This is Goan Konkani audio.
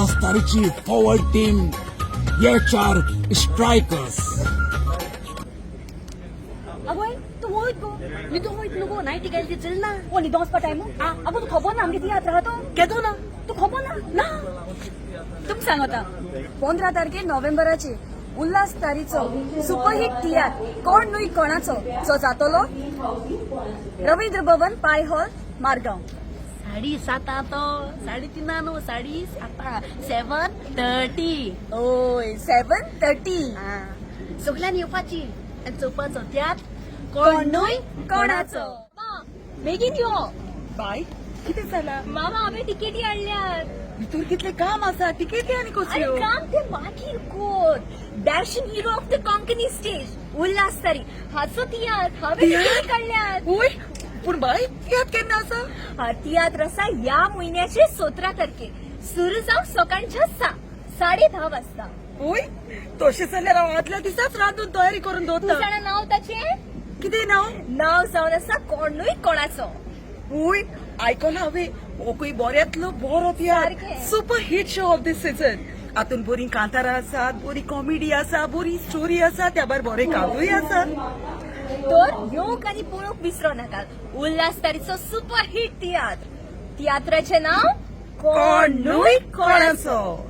उल्हास तारीची फॉरवर्ड टीम, HR strikers. अगोय तूं वयत गो, न्हिदूंक वयत न्हू गो. नायटी गेली ती चलना. ओ, न्हिदों वचपा टायम. अगो, तूं खबर ना आमगे तियात्र आहा तो केदो ना? तूं खबर ना? ना, तुमकां सांगता, 15 तारखे नोव्हेंबराची उल्हास तारीचो सुपरहिट तियात्र कोण न्हय कोणाचो जो जातलो रवींद्र भवन, पाय हॉल, मारगांव. 7:30 तो, 3:30 न्हू, 7:30, 7:30. ओय, 7:30. सगळ्यांनी येवपाची आनी चोवपाचो त्यात कोण न्हय कोणाचो. बेगीन यो. बाय, कितें जाला? मामा, हांवें तिकेटी हाडल्यात. भितर कितलें काम आसा, तिकेटी आनी अरे, कसल्यो? काम ते मागीर कोर. Dashing hero of the Konkani stage Ulhas Tari हाचो तियात्र हांवें तिकेटी काडल्यात. वय, पूण बाय, तियात्र केन्ना आसा? हा तियात्र आसा ह्या म्हयन्याचे 17 तारखे, सुरू जावंक सकाळच्या 10:30 वाजता. वय, तशें जाल्यार हांव आदल्या दिसाच रांदून तयारी करून तूं दवरता. जाणा नांव ताचें? कितें नांव? नांव जावन आसा कोण न्हय कोणाचो. वय, आयकलां हांवें, होकूय बऱ्यांतलो बरो तियात्र. सारकें. Super hit show of this season. हातून बरीं कांतारां आसात, बरी कॉमेडी आसा, बरी स्टोरी आसा, त्या भायर बरें कांतूय आसा. तर येवंक आनी पळोवंक विसरो नाकात उल्हास तारीचो सुपर हिट तियात्र. तियात्राचें नांव कोण न्हय कोणाचो.